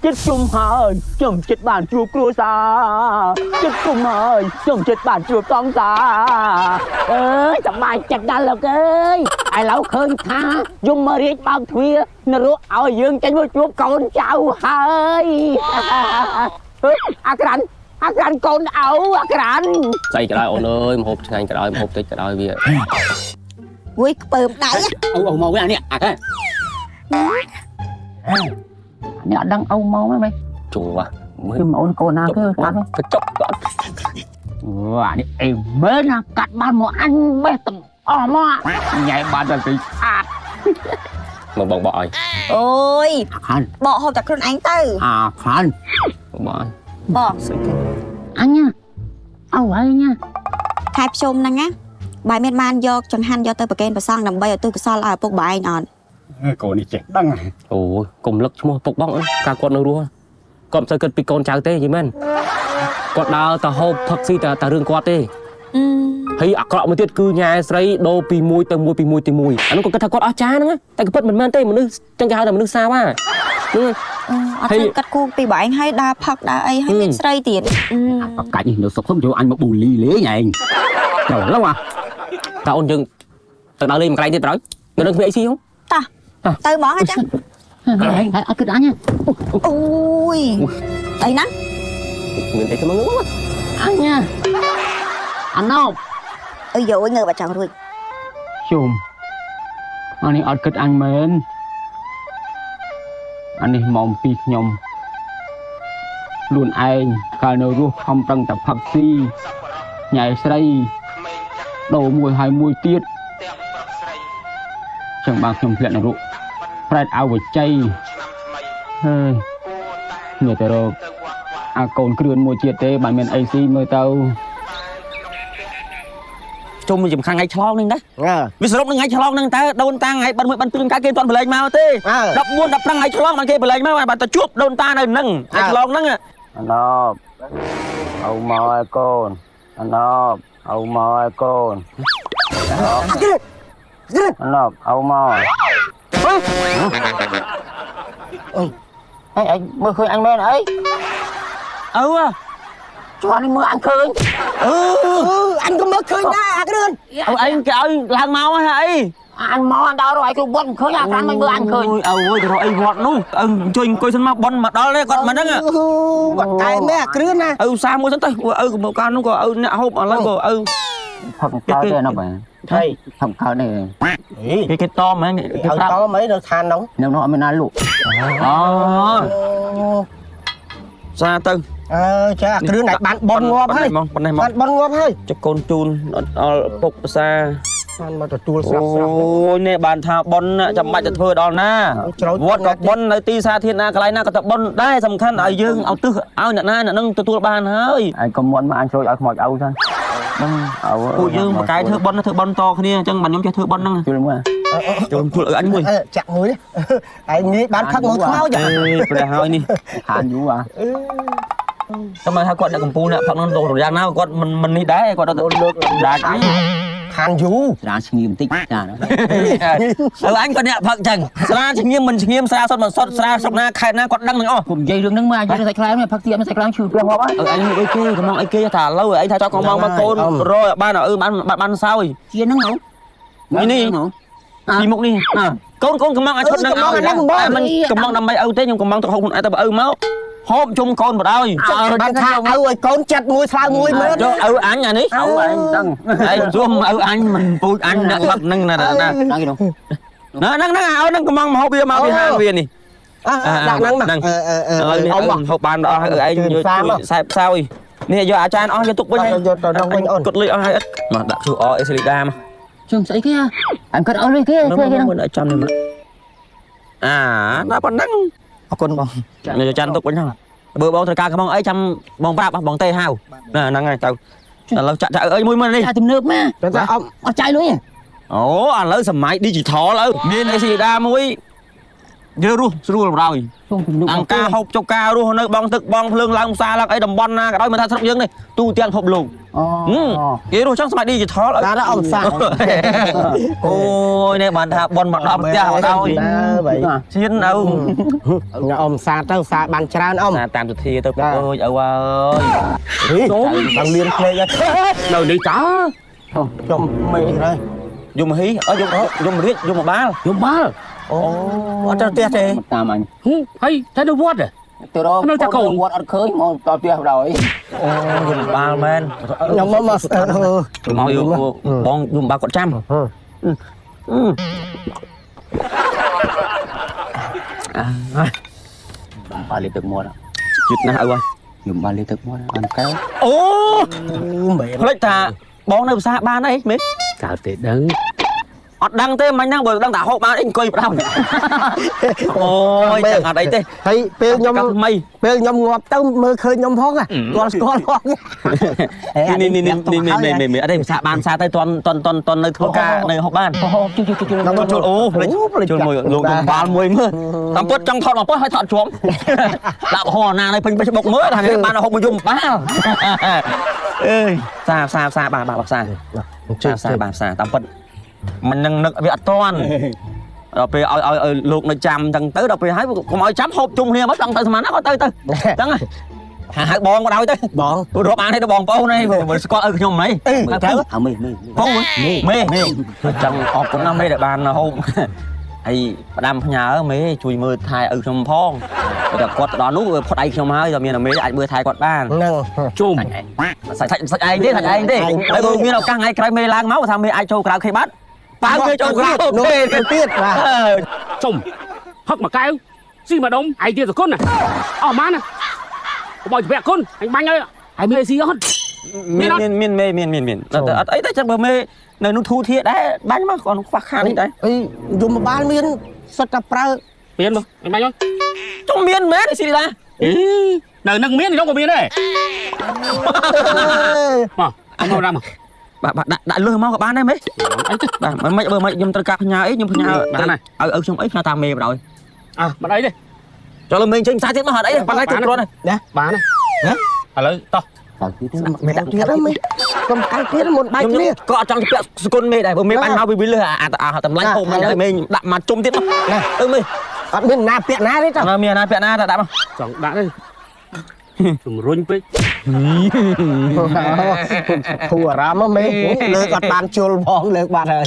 ចិត្តខ្ញុំហើយខ្ញុំចិត្តបានជួបគ្រួសារចិត្តខ្ញុំហើយខ្ញុំចិត្តបានជួបសង្សារអើយសប្បាយចិត្តដល់លោកអើយឥឡូវឃើញថាយមរាជបើកទ្វារនរកឲ្យយើងចេញមកជួបកូនចៅហើយអើយអាក្រាន់អាក្រាន់កូនអោអាក្រាន់ ស្អីក៏ដោយអូនអើយមហូបឆ្ងាញ់ក៏ដោយមហូបតិចក៏ដោយវា អួយខ្ពើមដៃ អូអូមកវិញអានេះអាក្រាន់នេះអត់ដឹងអូមកហ្នឹង ជួវមើល គឺអូនកូនណាគេកាត់ កញ្ចុកគាត់ វ៉ានេះអេមើលណាកាត់បានមកអញបេះទាំងអស់មកញ៉ៃបានតែពីស្អាត មកបងបកឲ្យ អូយ អាខាន បកហូបតែខ្លួនឯងទៅ អាខាន បងបកឲ្យ បក ស្អីគេ អញអោហើយញ៉ា ខែភ្ជុំហ្នឹងណាបាយមានបានយកចង្ហាន់យកទៅប្រគេនព្រះសង្ឃដើម្បីឲ្យទិសកុសលឲ្យឪពុកបងឯងអត់ កូននេះចេះដឹង អូយកុំលឹកឈ្មោះពុកបងអើយកាលគាត់នៅរស់គាត់មិនសូវគិតពីកូនចៅទេយីមែនគាត់ដើរទៅហូបផឹកស៊ីតែតែរឿងគាត់ទេ អឺ ហើយអាក្រក់មួយទៀតគឺញ៉ែស្រីដូរពីមួយទៅមួយពីមួយទៅមួយអានោះក៏គិតថាគាត់អស្ចារ្យហ្នឹងណាតែក៏ពិតមិនមែនទេមនុស្សចឹងគេហៅថាមនុស្សសាវ៉ាហ្នឹង អត់ធ្វើកាត់គូពីបងឯងឲ្យដើរផឹកដើរអីហើយមានស្រីទៀតអឺ បកាច់នេះនៅសុខខ្ញុំចូលអញមកប៊ូលីលេងឯងចូលឡូវអា តើអូនយើងទៅដើរលេងមួយកន្លែងទៀតប្រយនៅនឹងគ្មានអីស៊ីហ៎ តោះទៅហ្មងអញ្ចឹង ហើយអត់គិតអញ អូយអីណា មានអីទៅមកងើប អញអាណោ អើយយងើបអត់ចង់រួច ជុំអានេះអត់គិតអញមែនអានេះមកពីខ្ញុំខ្លួនឯងកាលនៅរស់ខំប្រឹងតែផឹកស៊ីញ៉ែស្រីដូរមួយហើយមួយទៀតចឹងបានខ្ញុំធ្លាក់នរកប្រែតអវជ័យហើយមើលទៅរកអាកូនគ្រឿនមួយទៀតទេបានមានអីស៊ីមើលទៅ ជុំសំខាន់ថ្ងៃឆ្លងនេះណាវាសរុបនឹងថ្ងៃឆ្លងហ្នឹងតើដូនតាថ្ងៃបិណ្ឌមួយបិណ្ឌពីរកាគេមិនទាន់ប្រឡែងមកទេ14 15ថ្ងៃឆ្លងបានគេប្រឡែងមកបានទៅជួបដូនតានៅហ្នឹងថ្ងៃឆ្លងហ្នឹង អាណប់អោមកឲ្យកូនអាណប់អោមកឲ្យកូនអាណប់អោមកអើយអញមើលឃើញអញមែនអី ឪ ជួននេះមើលអញឃើញ អឺ អញក៏មើលឃើញដែរអាគ្រឿន ឪឯងគេឲ្យឡើងមកហ៎អី អញមកអញដល់រកឯងគ្រប់វត្តមិនឃើញអាកាន់មិនមើលអញឃើញ ឪអើយទៅរកអីវត្តនោះឪអង្គុយអង្គុយសិនមកប៉ុនមកដល់ទេគាត់មិនហ្នឹង បាត់កែមែនអាគ្រឿនណា ឪសាមួយសិនទៅឪក៏មកកាលនោះក៏ឪអ្នកហូបឥឡូវក៏ឪ ផឹកកើតទេអាណប់ ថៃ ផឹកកើតទេ គេគេតមហ្នឹងគេ ឲ្យ ប្រាប់ តមអីនៅឋានហ្នឹង នៅនោះអត់មានណាលក់ អូសាទៅ អើចាអាគ្រឿនអាចបានបនងាប់ហើយ មកប៉ុណ្ណេះមក បានបនងាប់ហើយ ចកូនជូនដល់ពុកភាសា បានមកទទួលស្រាប់ស្រាប់ អូយនេះបានថាប៉ុនចាំបាច់ទៅធ្វើដល់ណាវត្តក៏ប៉ុននៅទីសាធារណៈកន្លែងណាក៏ទៅប៉ុនដែរសំខាន់ឲ្យយើងឲ្យទឹះឲ្យអ្នកណាអ្នកនឹងទទួលបានហើយ អញកុំមុនមកអញចូលឲ្យខ្មោចឪសិនហ្នឹងឪ ពួកយើងបកកាយធ្វើប៉ុនធ្វើប៉ុនតគ្នាអញ្ចឹងបានខ្ញុំចេះធ្វើប៉ុនហ្នឹង ជួយមួយ ចូលជួលឲ្យអញមួយ ចាក់មួយឯងងាយបានផឹកមកខ្មោច អេព្រះហើយនេះ ខានយូរអា តែមកថាគាត់អ្នកកំពូលអ្នកផឹកហ្នឹងទៅយ៉ាងណាគាត់មិនមិននេះដែរគាត់ដល់លើកដាច់នេះ ខានយូរ ស្រាឈ្ងៀមបន្តិចចា ឪអញគាត់អ្នកផឹកចឹងស្រាឈ្ងៀមមិនឈ្ងៀមស្រាសុតមិនសុតស្រាស្រុកណាខេត្តណាគាត់ដឹងទាំងអស់ គុំនិយាយរឿងហ្នឹងមកអញរឿងសាច់ខ្លែងផឹកទៀតមិនសាច់ខ្លែងឈឺព្រះងាប់ហើយ ឪអញដូចគេកំងអីគេថាឥឡូវអីថាចောက်កំងមកកូនរយបានឪបានបានសោយ ជាហ្នឹងហ៎ នេះពីមុខនេះកូនកូនកំងអាចឈុតនឹងឲ្យតែមិនកំងដើម្បីឪទេខ្ញុំកំងទៅហូបខ្លួនឯងទៅឪមកហូបជុំកូនបដ ாய் បានថាឪឲ្យកូនចិត្តមួយស្លៅមួយមើល យកឪអញអានេះ ឪឯងដឹង ឯងសុំឪអញមិនពូជអញអ្នកផឹកនឹងណាណា ដឹងគេនោះ ណាហ្នឹងហ្នឹងឪហ្នឹងកំងមកហូបវាមកពីហាងវានេះ ដាក់ហ្នឹងមកអឺអឺ ឥឡូវនេះ អ៊ំ ហូបបានដល់ឪឯងយកសែបសោយនេះយកអាចារ្យអស់យកទុកវិញ យកទៅដល់វិញអូន គត់លុយអស់ហើយអត់មកដាក់ QR អេសលីដាមក ជុំស្អីគេអញគិតអស់លុយគេ មើ គេគេ លមើលចាំនេះមកអាដល់ប៉ុណ្ណឹង អរគុណបង យកចានទុកវិញហ្នឹងបើបងត្រូវការកំងអីចាំបងប្រាប់បងទេហៅហ្នឹងហើយទៅឥឡូវចាក់ចាក់អើយមួយមើលនេះ ចាទំនើបមក តែអ៊ំ អត់ចាយលុយ អូឥឡូវសម័យ digital ឪមានអេស៊ីដាមួយ យើងរស់ស្រួលបណ្ដោយ ជុំជំនុំ អង្គការហូបចុកការរស់នៅបងទឹកបងភ្លើងឡើងផ្សារឡើងអីតំបន់ណាក៏ដោយមិនថាស្រុកយើងនេះទូទាំងពិភពលោក អូ គេរស់ចង់សម័យ digital បាទអ៊ំសា អូយនេះបានថាបនមកដល់ផ្ទះមកដល់ បើ ឈានឪ ញ៉ាំអ៊ំសាទៅសាបានច្រើនអ៊ំ សាតាមទធាទៅពុកអើយឪអើយ ដល់លៀនភ្នែកហើយ នៅនេះតា ខ្ញុំមេហើយ យំហ៊ីអើយយំយំរាជយំបាល យំបាល អូអត់ទៅផ្ទះទេ មកតាមអញ ហឹមហើយតែនៅវត្តហ៎ ទៅរក នៅតែកូន វត្តអត់ឃើញមកដល់ផ្ទះបណ្ដោយ អូយំបាលមែន ខ្ញុំមកមក មកយកបងយំបាលគាត់ចាំ បាលលេបទឹកមាត់ ជាតិណាស់ឪអើយ ខ្ញុំបាលលេបទឹកមាត់បានកែវ អូ មែន ផ្លេចថាបងនៅភាសាបានអីមេ តើទេដឹង អត់ដឹងទេមិញហ្នឹងបើដឹងថាហូបបានអីអង្គុយប្រដៅអូយចឹងអត់អីទេ ហើយពេលខ្ញុំ កាត់ថ្មី ពេលខ្ញុំងាប់ទៅមើលឃើញខ្ញុំផងស្គាល់ស្គាល់ផង នេះនេះនេះនេះនេះនេះនេះអត់ទេភាសាបានភាសាទៅតន់តន់តន់តន់នៅធ្វើការនៅហូបបាន អូជួយជួយជួយ ចូលចូលអូផ្លេចចូលមួយលោកខ្ញុំបាលមួយមើលតាមពិតចង់ថតមកប៉ុស្ឲ្យថតជាប់ដាក់ហោណានៅពេញ Facebook មើលថាគេបានហូបមួយយំបាលអើយសាសាសាបាទបាទសាសាសាបាទសាតាមពិតមិននឹងនឹកវាអត់តន់ដល់ពេលឲ្យឲ្យលោកនៅចាំចឹងទៅដល់ពេលហើយកុំឲ្យចាំហូបជុំគ្នាមកចង់ទៅស្មានណាក៏ទៅទៅចឹងហៅបងក៏ដោយទៅ បង រាប់អានទេបងប្អូនឯងមិនស្គាល់ឪខ្ញុំហី ទៅ អើមេមេ បងមេមេចង់អរគុណណាស់មេដែលបានហូបហើយផ្ដាំផ្ញើមេជួយមើលថែឪខ្ញុំផងតែគាត់ទៅដល់នោះផុតឯងខ្ញុំហើយតែមានមេអាចមើលថែគាត់បាន ហ្នឹង ជុំ សាច់សាច់ឯងទេសាច់ឯងទេហើយបើមានឱកាសថ្ងៃក្រោយមេឡើងមកថាមេអាចចូលក្រៅខេបាត់ប៉ាមេចូលក្រៅ នោះទៅទៀតបាទ ជុំផឹកមួយកែវស៊ីមួយដុំឯងទៀតសគុណណាអស់ម៉ានណាកុំឲ្យជំពាក់គុណអញបាញ់ឲ្យហើយមានអីស៊ីអត់ មានមានមានមេមានមានមានអត់អីទេចឹងបើមេនៅនោះធូធាដែរបាញ់មកគាត់ខ្វះខាតនេះដែរ អីយមបាលមានសុទ្ធតែប្រើ មានមកអញបាញ់ឲ្យ ចុងមានមែនស៊ីឡា អីនៅនឹងមានខ្ញុំក៏មានដែរមកអញមកដល់មក បាទបាទដាក់ដាក់លុះមកក៏បានដែរមេ អីទៅ បាទមិនមិនបើមិនខ្ញុំត្រូវការផ្ញើអីខ្ញុំផ្ញើឲ្យឲ្យខ្ញុំអីផ្ញើតាមមេបណ្ដោយ អ่ะមិនអីទេ ចូលលើមេចេញផ្សាយទៀតមកអត់អីប៉ុន្តែគ្រប់គ្រាន់ហើយ បានណាឥឡូវតោះ ដល់ទៀត មេដាក់ទៀតហ្នឹងមេកុំកាល់ទៀតមុនបែក ខ្ញុំ គ្នា ក៏អត់ចង់ពាក់សគុណមេដែរព្រោះមេបាញ់មកវិលលើអាអាតម្លៃហូបមិនហើយមេដាក់មកជុំទៀតមកទៅមេ អត់មានណាពាក់ណាទេតើ អត់មានណាពាក់ណាតែដាក់មក ចង់ដាក់ទេជំរុញពេក ធូរអារម្មណ៍មេលើកអត់បានជុលផងលើកបាត់ហើយ